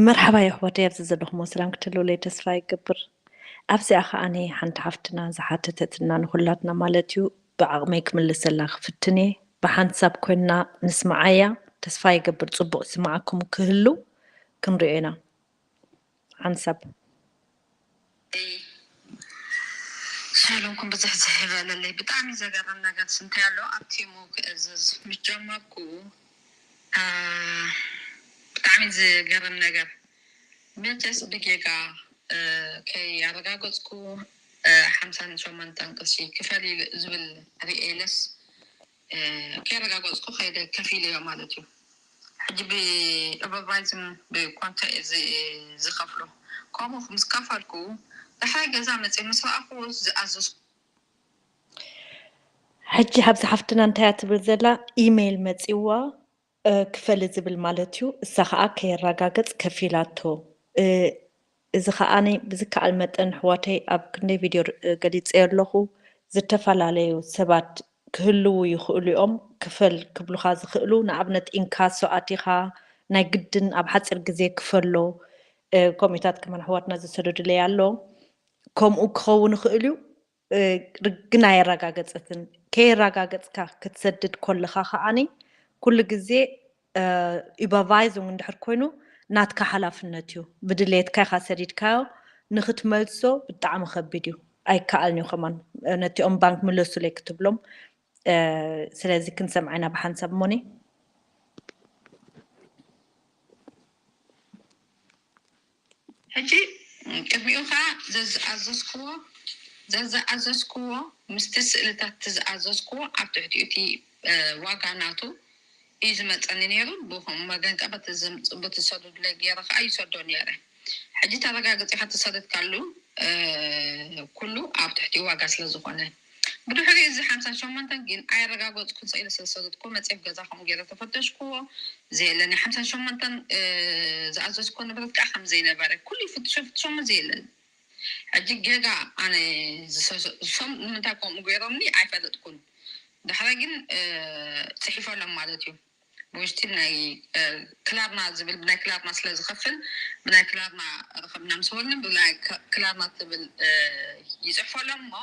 መርሓባ የሕዋተይ፣ ኣብዚ ዘለኹሞ ሰላም ክትህልውለይ ተስፋ ይገብር። ኣብዚኣ ከዓኒ ሓንቲ ሓፍትና ዝሓተተትና ንኹላትና ማለት እዩ፣ ብዓቕመይ ክምልሰላ ክፍትን እየ። ብሓንሳብ ኮይንና ንስምዓያ። ተስፋ ይገብር ጽቡቕ ዝስምዓኩም ክህሉ ክንሪኦ ኢና። ሓንሳብ። ሻሎምኩም ብዙሕ ዝሕበለለይ። ብጣዕሚ ዘገርም ነገር ስንታይ ኣሎ። ኣብ ቲሙ ክእዝዝ ምስ ጀመርኩ፣ አ፣ ብጣዕሚ ዝገርም ነገር፣ መቸስ ብጌጋ፣ እ፣ ከይኣረጋገጽኩ፣ እ፣ ሓምሳን ሸሞንተን ቅርሺ ክፈል ኢሉ ዝብል ሪኤ ኢለስ፣ እ፣ ከየረጋገጽኩ ከይደ ከፊለዮ ማለት እዩ። ሕጂ ብእበርቫይዝም ብኮንቶ እየ ዝ-፣ ዝኸፍሎ። ከምኡ ምስ ከፈልኩ፣ ዳሕራይ ገዛ መጽየ ምስ ረኣኽዎ ዝኣዘዝኩ። ሕጂ ኣብዚ ሓፍትና እንታይ እያ ትብል ዘላ? ኢሜይል መጺዋ፣ እ፣ ክፈሊ ዝብል ማለት እዩ። እሳ ኸኣ ከየረጋገጽ ከፊላቶ። እ፣ እዚ ኸኣ ብዝከኣል መጠን ኣሕዋተይ ኣብ ክንደይ ቪድዮ ር-፣ ገሊጸዮ ኣለኹ። ዝተፈላለዩ ሰባት ክህልዉ ይኽእሉ እዮም ክፈል ክብሉኻ ዝኽእሉ። ንኣብነት ኢንካሶ ኣቲኻ ናይ ግድን ኣብ ሓጺር ግዜ ክፈሎ፣ እ፣ ከምኡታት ከማን ኣሕዋትና ዝሰደዱለይ ኣሎ። ከምኡ ክኸውን ይኽእል እዩ። እ፣ ር-፣ ግን ኣየረጋገጸትን። ከየረጋገጽካ ክትሰድድ ከለኻ ከዓኒ ኩሉ ግዜ፣ እ፣ ዩበርቫይዚንግ እንድሕር ኮይኑ ናትካ ሓላፍነት እዩ። ብድሌትካ ኢኻ ሰዲድካዮ፣ ንኽትመልሶ ብጣዕሚ ከቢድ እዩ። ኣይከኣልን እዩ ከማን፣ እ፣ ነቲኦም ባንክ ምለሱለይ ክትብሎም። እ፣ ስለዚ ክንሰምዓ ኢና ብሓንሳብ እሞኒ። ሕጂ ቅድሚኡ ኸዓ ዘዝኣዘዝክዎ፣ ዘዝኣዘዝክዎ ምስቲ ስእልታት እቲ ዝኣዘዝክዎ ኣብ ትሕቲኡ እቲ፣ እ፣ ዋጋ ናቱ እዩ ዝመጸኒ ነይሩ። ብኸምኡ መገን ከኣ በቲ ዝም-፣ በቲ ዝሰዱለይ ገይረ ኸዓ ይሰዶ ነይረ። ሕጂ ተረጋግጺኻ ተሰሪትካሉ፣ እ፣ ኩሉ ኣብ ትሕቲኡ ዋጋ ስለ ዝኾነ። ብድሕሪኡ እዚ ሓምሳን ሸሞንተን ግን ኣየረጋገጽኩን፣ ስቕ ኢለ ስለ ዝሰደድኩዎ መጽየ ኣብ ገዛ ከምኡ ገይረ ተፈተሽክዎ፣ ዘየለ። ናይ ሓምሳን ሸሞንተን፣ እ፣ ዝኣዘዝክዎ ንብረት ከኣ ከም ዘይነበረ ኩሉ ይፍትሾ ፍትሾ እሞ ዘየለ። ሕጂ ጌጋ ኣነ ዝሰ-፣ እሶም ንምንታይ ከምኡ ገይሮምኒ ኣይፈለጥኩን። ዳሕራይ ግን፣ እ፣ ጽሒፈሎም ማለት እዩ። ብውሽጢ ናይ፣ እ፣ ክላርና ዝብል፣ ብናይ ክላርና ስለ ዝኸፍል፣ ብናይ ክላርና ርኸብና ምስ በሉኒ፣ ብናይ ክ-፣ ክላርና ትብል፣ እ፣ ይጽሕፈሎም እሞ፣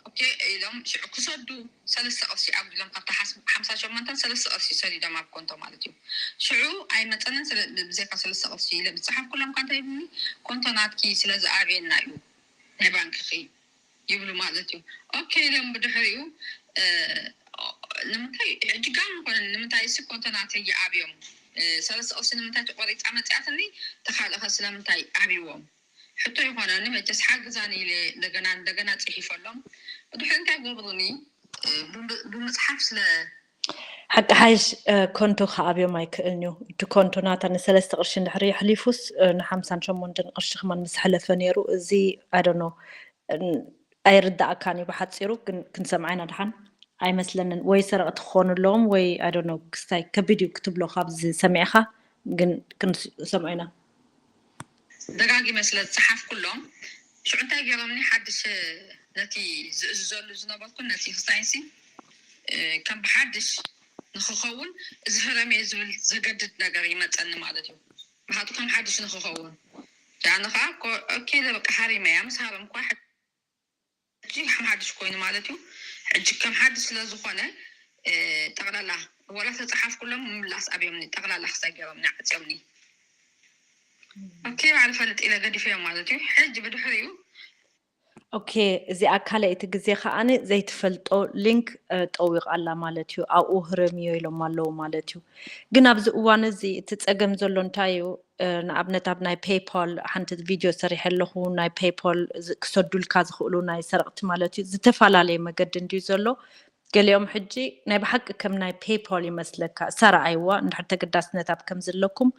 ኦኬ ኢሎም ሽዑ ክሰዱ ሰለስተ ቅርሺ ኣጉዲሎም፣ ካብታ ሓስ-፣ ሓምሳ ሸሞንተን ሰለስተ ቅርሺ ሰዲዶም ኣብ ኮንቶ ማለት እዩ። ሽዑ ኣይመጸንን፣ ስለ-፣ ብዘይካ ሰለስተ ቅርሺ ኢለ ምስ ጸሓፍኩሎም፣ እኳ እንታይ ይብሉኒ፣ ኮንቶ ናትኪ ስለ ዝኣብየና እዩ ናይ ባንክኺ ይብሉ ማለት እዩ። ኦኬ ኢሎም ብድሕሪኡ፣ እ፣ ንምንታይ ሕጂ ጋም ይኾነኒ፣ ንምንታይ እሲ ኮንቶ ናተይ ይኣብዮም፣ እ፣ ሰለስተ ቅርሺ ንምንታይ ተቆሪጻ መጽያትኒ፣ ተኻልእኸ ስለምንታይ ኣብይዎም? ሕቶ ይኾነኒ፣ መቸስ ሓግዛኒ ኢለ እንደገና፣ እንደገና ጽሒፈሎም። ብድሕሪ እንታይ ገብሩኒ፣ እ፣ ብም-፣ ብምጽሓፍ ስለ ሓቂ ሓይሽ፣ እ፣ ኮንቶ ክኣብዮም ኣይክእልን እዩ። እቲ ኮንቶ ናታ ንሰለስተ ቅርሺ እንድሕር የሕሊፉስ፣ እ፣ ንሓምሳን ሸሞንተን ቅርሺ ከማን ምስ ሓለፈ ነይሩ። እዚ፣ I don't know፣ ን-፣ ኣይርዳእካን እዩ ብሓጺሩ፣ ግን ክንሰምዓ ኢና ድሓን። ኣይመስለንን። ወይ ሰረቕቲ ክኾኑ ኣለዎም፣ ወይ፣ I don't know፣ ክስታይ ከቢድ እዩ ክትብሎ ካብዚ ሰሚዕኻ፣ ግን ክንሰምዖ ኢና። ደጋጊመ ስለ ዝጸሓፍኩሎም፣ ሽዑ እንታይ ገይሮምኒ፣ ሓድሽ ነቲ ዝእዝዘሉ ዝነበርኩን ነቲ ክስታይንሲ፣ እ፣ ከም ብሓድሽ ንኽኸውን እዚ ህረም እየ ዝብል ዘገድድ ነገር ይመጸኒ ማለት እዩ። ብሓቱ ከም ሓድሽ ንኽኸውን። ጃኒ ኸዓ፣ ኮ-፣ ኦኬ ኢለ በቃ ሃሪመያ። ምስ ሃረምኳ፣ ሕጂ ከም ሓድሽ ኮይኑ ማለት እዩ። ሕጂ ከም ሓድሽ ስለ ዝኾነ፣ እ፣ ጠቕላላ ወላ ተጸሓፍኩሎም ምምላስ ኣብዮምኒ፣ ጠቕላላ ክሳይ ገይሮምኒ፣ ዓጽዮምኒ። ኦኬ፣ ባዕሉ ፈልጥ ኢለ ገዲፈዮም ማለት እዩ። ሕጂ ብድሕሪኡ ኦኬ፣ እዚኣ ካልኣይቲ ግዜ ከዓኒ ዘይትፈልጦ ሊንክ፣ እ፣ ጠዊቓ ኣላ ማለት እዩ። ኣብኡ ህረምዮ ኢሎም ኣለዉ ማለት እዩ። ግን ኣብዚ እዋን እዚ እቲ ጸገም ዘሎ እንታይ እዩ? እ፣ ንኣብነት ኣብ ናይ ፔይፓል ሓንቲ ቪድዮ ሰሪሐ ኣለኹ። ናይ ፔይፓል ዝ-፣ ክሰዱልካ ዝኽእሉ ናይ ሰረቕቲ ማለት እዩ። ዝተፈላለየ መገዲ እንድዩ ዘሎ። ገሊኦም ሕጂ ናይ ብሓቂ ከም ናይ ፔይፓል ይመስለካ። እሳ ረኣይዋ፣ እንድሕር ተገዳስነት ኣብ ከም ዘለኩም።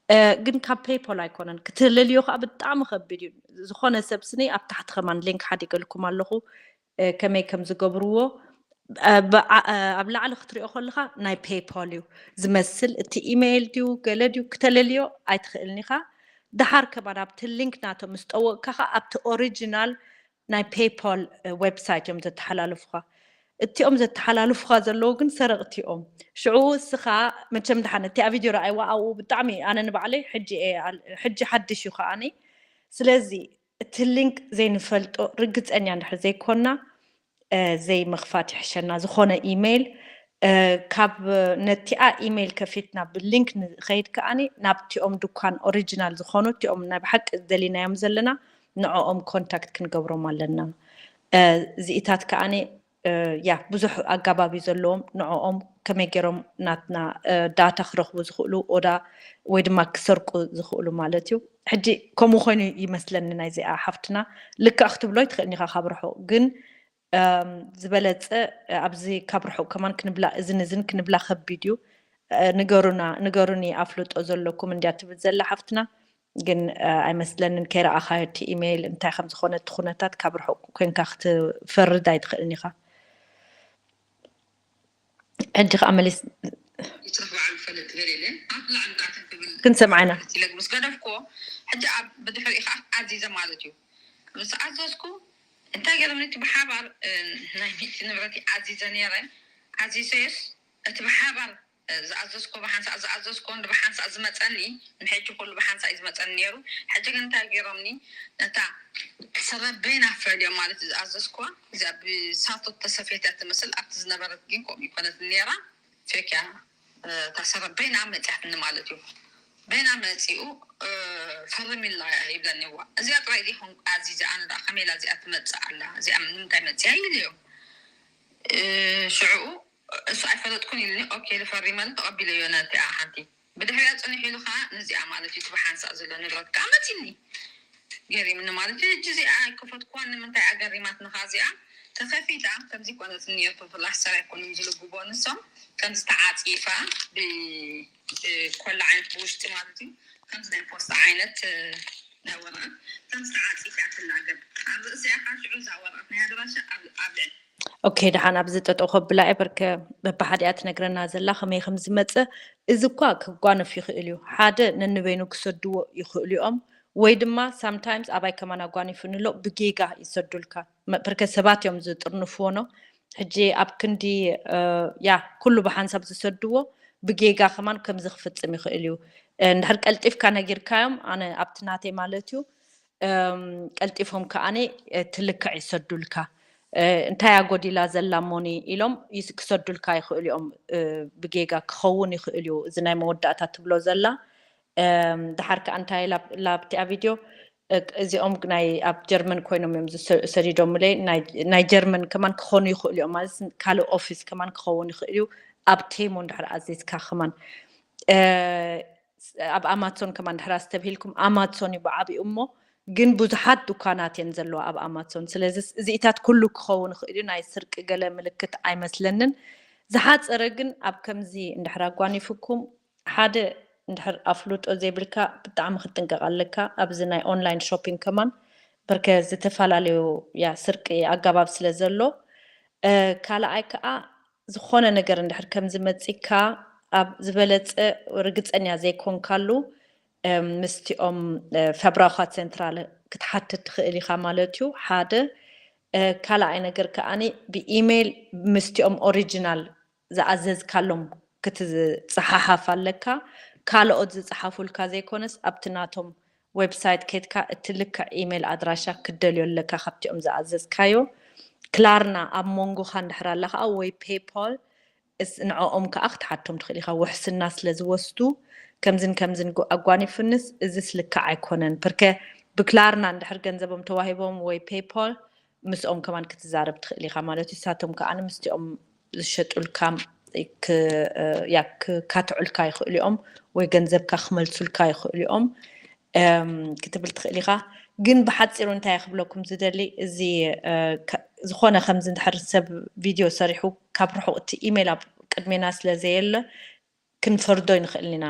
እ፣ ግን ካብ ፔይፓል ኣይኮነን። ክትለልዮ ከኣ ብጣዕሚ ከቢድ እዩ። ዝኾነ ሰብ ስኒ ኣብ ታሕቲ ከማን ሊንክ ሓዲገልኩም ኣለኹ፣ እ፣ ከመይ ከም ዝገብርዎ። እ፣ ብዓ-፣ እ፣ ኣብ ላዕሊ ክትሪኦ ከለኻ ናይ ፔይፓል እዩ ዝመስል። እቲ ኢሜይል ድዩ ገለ ድዩ ክተለልዮ ኣይትኽእልን ኢኻ። ደሓር ከማን ኣብቲ ሊንክ ናቶም ምስ ጠወቕካ ከኣ ኣብቲ ኦሪጂናል ናይ ፔይፓል፣ እ፣ ዌብሳይት እዮም ዘተሓላልፉኻ። እቲኦም ዘተሓላልፉኻ ዘለዉ ግን ሰረቕቲ እዮም። ሽዑ እስኻ መቸም ድሓን እቲኣ ቪድዮ ረኣይዋ ኣብኡ ብጣዕሚ ኣነ ንባዕለይ ሕጂ እየ ኣል- ሕጂ ሓድሽ እዩ ከዓኒ። ስለዚ እቲ ሊንክ ዘይንፈልጦ ርግፀኛ እንድሕር ዘይኮና ዘይምኽፋት ይሕሸና። ዝኾነ ኢሜይል ካብ ነቲኣ ኢሜይል ከፊትና ብሊንክ ንኸይድ ከዓኒ ናብቲኦም ድኳን ኦሪጂናል ዝኾኑ እቲኦም ናይ ብሓቂ ደሊናዮም ዘለና ንዕኦም ኮንታክት ክንገብሮም ኣለና። እዚኢታት ከዓኒ ያ ብዙሕ ኣጋባብ እዩ ዘለዎም። ንዕኦም ከመይ ገይሮም ናትና ዳታ ክረኽቡ ዝኽእሉ ኦዳ ወይ ድማ ክሰርቁ ዝኽእሉ ማለት እዩ። ሕጂ ከምኡ ኮይኑ ይመስለኒ ናይዚኣ ሓፍትና ልክዕ ክትብሎ ይትኽእልኒ ኢኻ ካብ ርሑቕ ግን ዝበለፀ ኣብዚ ካብ ርሑቕ ከማን ክንብላ እዝን እዝን ክንብላ ከቢድ እዩ። ንገሩና ንገሩኒ ኣፍልጦ ዘለኩም እንድያ ትብል ዘላ ሓፍትና ግን ኣይመስለንን ከይረኣኻዮ እቲ ኢሜይል እንታይ ከም ዝኾነ እቲ ኩነታት ካብ ርሑቕ ኮንካ ክትፈርድ ኣይትኽእልን ኢኻ። ሕጂ ከዓ መሊስ ይትረፍ በዓል ፈልጥ ገሌለ ኣፍላዕ ንጣዕትን ትብል ክንሰምዓ ኢና። ኢለ ምስ ገደፍኩዎ ሕጂ ኣብ ብድሕሪኡ ከዓ ኣዚዘ ማለት እዩ። ምስ ኣዘዝኩ እንታይ ገይሮም ነቲ ብሓባር ናይ ሚእቲ ንብረት ኣዚዘ ነይረ። ኣዚዘዮስ እቲ ብሓባር ዝኣዘዝኮ ብሓንሳእ ዝኣዘዝኮ እንዲ ብሓንሳእ ዝመፀኒ ንሕጂ ኩሉ ብሓንሳእ እዩ ዝመፀኒ ነይሩ። ሕጂ ግን እንታይ ገይሮምኒ ነታ ሰበበይና ፈልዮም ማለት ዝኣዘዝኮ እዚኣ ብሳቶ ተሰፌት እያ ትመስል ኣብቲ ዝነበረት ግን ከምኡ ይኮነት ነይራ። ፌክ እያ እታ ሰበበይና መፅያትኒ ማለት እዩ። በይና መፂኡ ፈርሚላ ይብለኒ ዋ እዚኣ ጥራይ ዲኹም ኣዚዘ ኣነ ዳ ከመይ ኢላ እዚኣ ትመፅእ ኣላ እዚኣ ንምንታይ መፅያ ኢለዮ። ሽዕኡ እሱ ኣይፈለጥኩን ኢሉኒ። ኦኬ ልፈሪመሉ ተቐቢለዮ ነቲኣ ሓንቲ ብድሕሪያ ፅንሕ ኢሉ ከዓ ነዚኣ ማለት እዩ እቲ ብሓንሳእ ዘሎ ንብረት ከዓ መፂኒ። ገሪምኒ ማለት እዩ። ሕጂ እዚኣ ኣይከፈትኩዋን ንምንታይ ኣገሪማትኒ ከዓ እዚኣ ተኸፊታ ከምዚ ኮነት እኒኦ ፕላስተር ኣይኮኑን ዝልግቦ ንሶም ከምዚ ተዓፂፋ ብኮላ ዓይነት ብውሽጢ ማለት እዩ ከምዚ ናይ ፖስታ ዓይነት ናይ ወረቐት ከምዚ ተዓፂፋ እያ ትላገብ ኣብ ርእሲኣ ከዓ ሽዑ እዛ ወረቐት ናይ ኣድራሻ ኣብ ልዕሊ ኦኬ ደሓን ኣብዚ ጠጠው ከብላ እየ በርከ በብሓዲኣ ትነግረና ዘላ ከመይ ከም ዝመፅእ። እዚ እኳ ክጓነፍ ይኽእል እዩ። ሓደ ነንበይኑ ክሰድዎ ይኽእሉ እዮም ወይ ድማ ሳምታይምስ ኣባይ ከማን ኣጓኒፉ ንሎ ብጌጋ ይሰዱልካ። በርከ ሰባት እዮም ዝጥርንፍዎ ነው። ሕጂ ኣብ ክንዲ ያ ኩሉ ብሓንሳብ ዝሰድዎ ብጌጋ ከማን ከምዚ ክፍፅም ይኽእል እዩ። እንድሕር ቀልጢፍካ ነጊርካዮም ኣነ ኣብቲ ናተይ ማለት እዩ ቀልጢፎም ከዓኒ ትልክዕ ይሰዱልካ። እንታይ ኣጎዲላ ዘላ ሞኒ ኢሎም ክሰዱልካ ይኽእሉ እዮም። ብጌጋ ክኸውን ይኽእል እዩ። እዚ ናይ መወዳእታ ትብሎ ዘላ ድሓር ከዓ እንታይ ላብቲኣ ቪድዮ እዚኦም ናይ ኣብ ጀርመን ኮይኖም እዮም ሰዲዶምለይ ናይ ጀርመን ከማን ክኾኑ ይኽእሉ እዮም ማለት ካልእ ኦፊስ ከማን ክኸውን ይኽእል እዩ። ኣብ ቴሞ እንድሕር ኣዚዝካ ከማን ኣብ ኣማዞን ከማን ድሕር ኣስተብሂልኩም ኣማዞን እዩ ብዓብኡ እሞ ግን ብዙሓት ዱካናት እየን ዘለዋ ኣብ ኣማዞን። ስለዚ እዚኢታት ኩሉ ክኸውን ይኽእል እዩ። ናይ ስርቂ ገለ ምልክት ኣይመስለንን። ዝሓፀረ ግን ኣብ ከምዚ እንድሕር ኣጓኒፍኩም ሓደ እንድሕር ኣፍልጦ ዘይብልካ ብጣዕሚ ክትጥንቀቕ ኣለካ። ኣብዚ ናይ ኦንላይን ሾፒንግ ከማን በርከ ዝተፈላለዩ ያ ስርቂ ኣገባብ ስለ ዘሎ ካልኣይ ከዓ ዝኾነ ነገር እንድሕር ከም ዝመፂካ ኣብ ዝበለፀ ርግፀኛ ዘይኮንካሉ ምስቲኦም ፋብራካ ሴንትራል ክትሓትት ትኽእል ኢኻ ማለት እዩ ሓደ ካልኣይ ነገር ከዓኒ ብኢሜይል ምስቲኦም ኦሪጂናል ዝኣዘዝካሎም ክትፅሓሓፍ ኣለካ ካልኦት ዝፅሓፉልካ ዘይኮነስ ኣብቲ ናቶም ዌብሳይት ከይድካ እቲ ልክዕ ኢሜይል ኣድራሻ ክትደልዮ ኣለካ ካብቲኦም ዝኣዘዝካዮ ክላርና ኣብ መንጎኻ እንድሕር ኣላ ከዓ ወይ ፔይፖል ንዕኦም ከዓ ክትሓቶም ትኽእል ኢኻ ውሕስና ስለ ዝወስዱ ከምዝን ከምዝን ኣጓኒፍንስ እዚስ ልክዕ ኣይኮነን ፕርከ ብክላርና እንድሕር ገንዘቦም ተዋሂቦም ወይ ፔይፖል ምስኦም ከማን ክትዛረብ ትኽእል ኢኻ ማለት እዩ ንሳቶም ከዓ ምስቲኦም ዝሸጡልካ ክካትዑልካ ይኽእሉ እዮም ወይ ገንዘብካ ክመልሱልካ ይኽእሉ እዮም ክትብል ትኽእል ኢኻ ግን ብሓፂሩ እንታይ ክብለኩም ዝደሊ እዚ ዝኾነ ከምዚ እንድሕር ሰብ ቪድዮ ሰሪሑ ካብ ርሑቕ እቲ ኢሜይል ኣብ ቅድሜና ስለ ዘየለ ክንፈርዶ ይንኽእል ኢና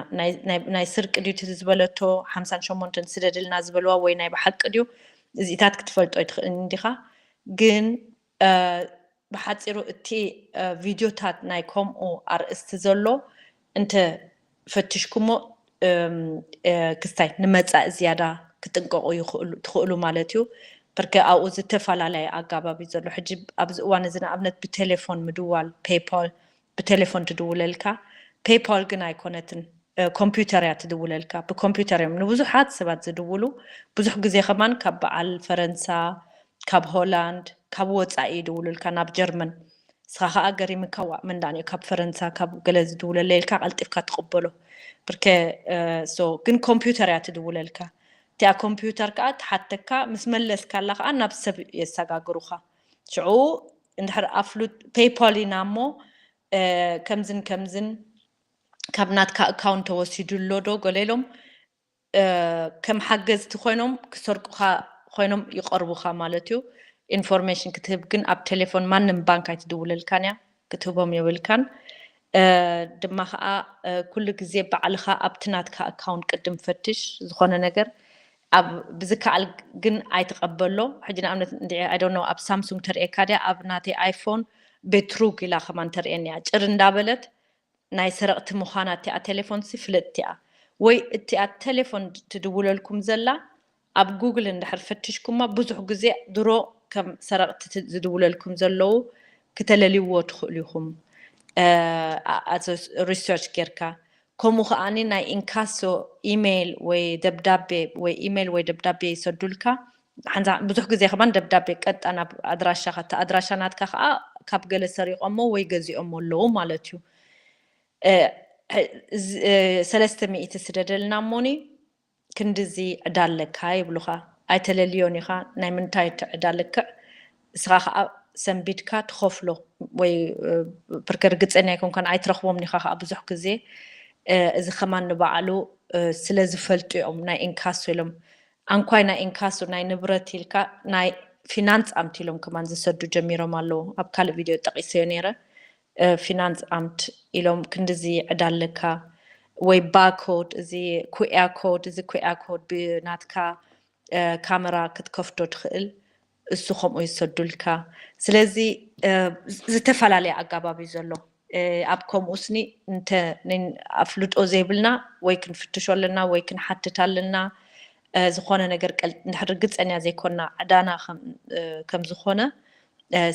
ናይ ስርቂ ድዩ እቲ ዝበለቶ ሓምሳን ሸሞንተን ስደድልና ዝበልዋ ወይ ናይ ብሓቂ ድዩ እዚታት ክትፈልጦ ይትኽእል እንዲኻ ግን ብሓፂሩ እቲ ቪድዮታት ናይ ከምኡ ኣርእስቲ ዘሎ እንተ ፈትሽኩሞ ክስታይ ንመፃኢ ዝያዳ ክጥንቀቑ ትኽእሉ ማለት እዩ ብርክ ኣብኡ ዝተፈላለየ ኣጋባብ እዩ ዘሎ። ሕጂ ኣብዚ እዋን እዚ ንኣብነት ብቴሌፎን ምድዋል፣ ፔይፓል ብቴሌፎን ትድውለልካ። ፔይፓል ግን ኣይኮነትን፣ ኮምፒውተር እያ ትድውለልካ። ብኮምፒውተር እዮም ንብዙሓት ሰባት ዝድውሉ። ብዙሕ ግዜ ከማን ካብ በዓል ፈረንሳ፣ ካብ ሆላንድ፣ ካብ ወፃኢ ይድውሉልካ ናብ ጀርመን። ንስኻ ከዓ ገሪምካ፣ ዋእ፣ መን ደኣ ካብ ፈረንሳ ካብ ገለ ዝድውለለይ ኢልካ ቀልጢፍካ ትቕበሎ። ብርከ ግን ኮምፒውተር እያ ትድውለልካ። እቲኣ ኮምፒውተር ከዓ ትሓተካ፣ ምስ መለስካላ ከዓ ናብ ሰብ የሰጋግሩኻ። ሽዑ እንድሕር ኣፍሉጥ ፔይፓል ኢና እሞ ከምዝን ከምዝን ካብ ናትካ ኣካውንት ተወሲዱ ኣሎ ዶ ገለ ኢሎም ከም ሓገዝቲ ኮይኖም ክሰርቁኻ ኮይኖም ይቐርቡኻ ማለት እዩ። ኢንፎርሜሽን ክትህብ ግን ኣብ ቴሌፎን ማንም ባንክ ኣይትድውለልካን እያ፣ ክትህቦም የብልካን። ድማ ከዓ ኩሉ ግዜ ባዕልኻ ኣብቲ ናትካ ኣካውንት ቅድም ፈትሽ። ዝኾነ ነገር ኣብ ብዝከኣል ግን ኣይትቐበሎ። ሕጂ ንኣብነት እንዲ I don't know ኣብ ሳምሱንግ ተርእየካ ድያ፣ ኣብ ናተይ ኣይፎን ቤትሩግ ኢላ ከማን ተርእየኒ እያ። ጭር እንዳበለት ናይ ሰረቕቲ ምዃና እቲኣ ቴሌፎን ሲ ፍልጥቲ እያ። ወይ እቲኣ ቴሌፎን ትድውለልኩም ዘላ ኣብ ጉግል እንድሕር ፈትሽኩማ ብዙሕ ግዜ ድሮ ከም ሰረቕቲ ዝድውለልኩም ዘለዉ ክተለልይዎ ትኽእሉ ኢኹም። ሪሰርች ጌርካ ከምኡ ከዓኒ ናይ ኢንካሶ ኢሜይል ወይ ደብዳቤ ወይ ኢሜይል ወይ ደብዳቤ ይሰዱልካ። ሓንዛ ብዙሕ ግዜ ከማን ደብዳቤ ቀጣ ናብ ኣድራሻኻ፣ እቲ ኣድራሻ ናትካ ከዓ ካብ ገለ ሰሪቆሞ ወይ ገዚኦሞ ኣለዉ ማለት እዩ። ሰለስተ ሚእቲ ስደደልና እሞኒ ክንድዚ ዕዳ ኣለካ ይብሉኻ። ኣይተለልዮን ኢኻ። ናይ ምንታይ እቲ ዕዳ ልክዕ? እስኻ ከዓ ሰንቢድካ ትኸፍሎ ወይ ብርከ ርግፀኛ ኣይኮንካን፣ ኣይትረኽቦም ኢኻ ከዓ ብዙሕ ግዜ። እዚ ከማን ንባዕሉ ስለ ዝፈልጡ እዮም ናይ ኢንካሶ ኢሎም። ኣንኳይ ናይ ኢንካሶ ናይ ንብረት ኢልካ ናይ ፊናንስ ኣምት ኢሎም ከማን ዝሰዱ ጀሚሮም ኣለዉ። ኣብ ካልእ ቪድዮ ጠቂሰዮ ነይረ። ፊናንስ ኣምት ኢሎም ክንድዚ ዕዳ ኣለካ ወይ ባኮድ፣ እዚ ኩያ ኮድ፣ እዚ ኩያ ኮድ ብናትካ ካመራ ክትከፍቶ ትኽእል፣ እሱ ከምኡ ይሰዱልካ። ስለዚ ዝተፈላለየ ኣጋባብ እዩ ዘሎ። ኣብ ከምኡ ስኒ እንተ ኣፍልጦ ዘይብልና ወይ ክንፍትሾ ኣለና ወይ ክንሓትት ኣለና። ዝኾነ ነገር እንድሕር ርግፀኛ ዘይኮንና ዕዳና ከም ዝኾነ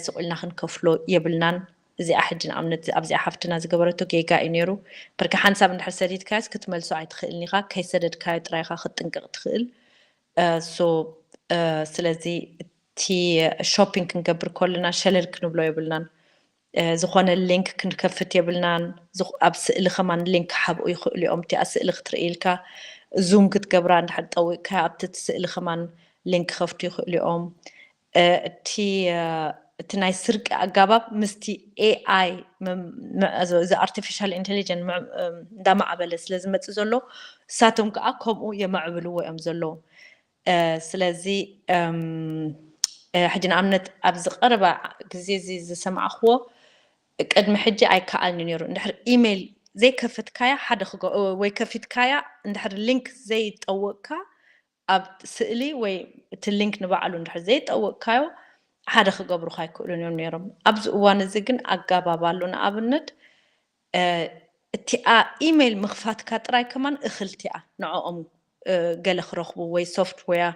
ስቕ ኢልና ክንከፍሎ የብልናን። እዚኣ ሕጂ ንኣብነት ኣብዚኣ ሓፍትና ዝገበረቶ ጌጋ እዩ ነይሩ። ብርኪ ሓንሳብ እንድሕር ሰዲድካዮስ ክትመልሶ ኣይትኽእልን ኢኻ። ከይሰደድካዮ ጥራይ ኢኻ ክትጥንቀቕ ትኽእል። ሶ ስለዚ እቲ ሾፒንግ ክንገብር ከለና ሸለል ክንብሎ የብልናን። ዝኾነ ሊንክ ክንከፍት የብልናን። ኣብ ስእሊ ከማን ሊንክ ክሓብኡ ይኽእሉ እዮም። እቲኣ ስእሊ ክትርኢ ኢልካ ዙም ክትገብራ እንድሕር ጠዊቕካ ኣብቲ ስእሊ ከማን ሊንክ ክኸፍቱ ይኽእሉ እዮም። እቲ እቲ ናይ ስርቂ ኣጋባብ ምስቲ ኤኣይ እዚ ኣርቲፊሻል ኢንቴሊጀንስ እንዳማዕበለ ስለ ዝመፅእ ዘሎ እሳቶም ከዓ ከምኡ የማዕብልዎ እዮም ዘለዉ። ስለዚ ሕጂ ንኣብነት ኣብዚ ቀረባ ግዜ እዚ ዝሰማዕክዎ ቅድሚ ሕጂ ኣይከኣልኒ ነይሩ። እንድሕር ኢሜይል ዘይከፈትካያ ሓደ ወይ ከፊትካያ እንድሕር ሊንክ ዘይጠወቅካ ኣብ ስእሊ ወይ እቲ ሊንክ ንባዕሉ እንድሕር ዘይጠወቅካዮ ሓደ ክገብሩካ ኣይክእሉን እዮም ነይሮም። ኣብዚ እዋን እዚ ግን ኣጋባብ ኣሎ። ንኣብነት እቲኣ ኢሜይል ምኽፋትካ ጥራይ ከማን እኽልቲ እያ ንዕኦም ገለ ክረኽቡ ወይ ሶፍትዌር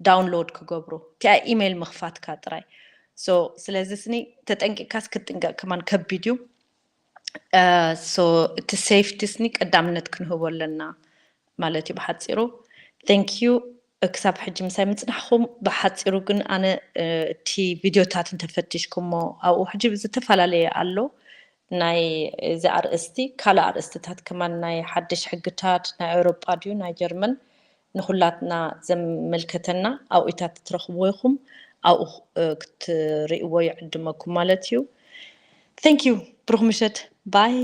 ዳውንሎድ ክገብሩ እቲኣ ኢሜይል ምኽፋትካ ጥራይ። ስለዚ ስኒ ተጠንቂቅካስ ክትጥንቀቅ ከማን ከቢድ እዩ። እቲ ሴፍቲ ስኒ ቀዳምነት ክንህቦ ኣለና ማለት እዩ ብሓፂሩ። Thank you ክሳብ ሕጂ ምሳይ ምፅናሕኹም። ብሓፂሩ ግን ኣነ እቲ ቪድዮታት እንተፈቲሽኩሞ ኣብኡ ሕጂ ዝተፈላለየ ኣሎ ናይ እዚ ኣርእስቲ ካልእ ኣርእስትታት ከማን ናይ ሓድሽ ሕግታት ናይ ኤውሮጳ ድዩ ናይ ጀርመን ንኩላትና ዘመልከተና ኣብኡታት ትረኽብዎ ኢኹም። ኣብኡ ክትርእይዎ ይዕድመኩም ማለት እዩ። Thank you ብሩኽ ምሸት ባይ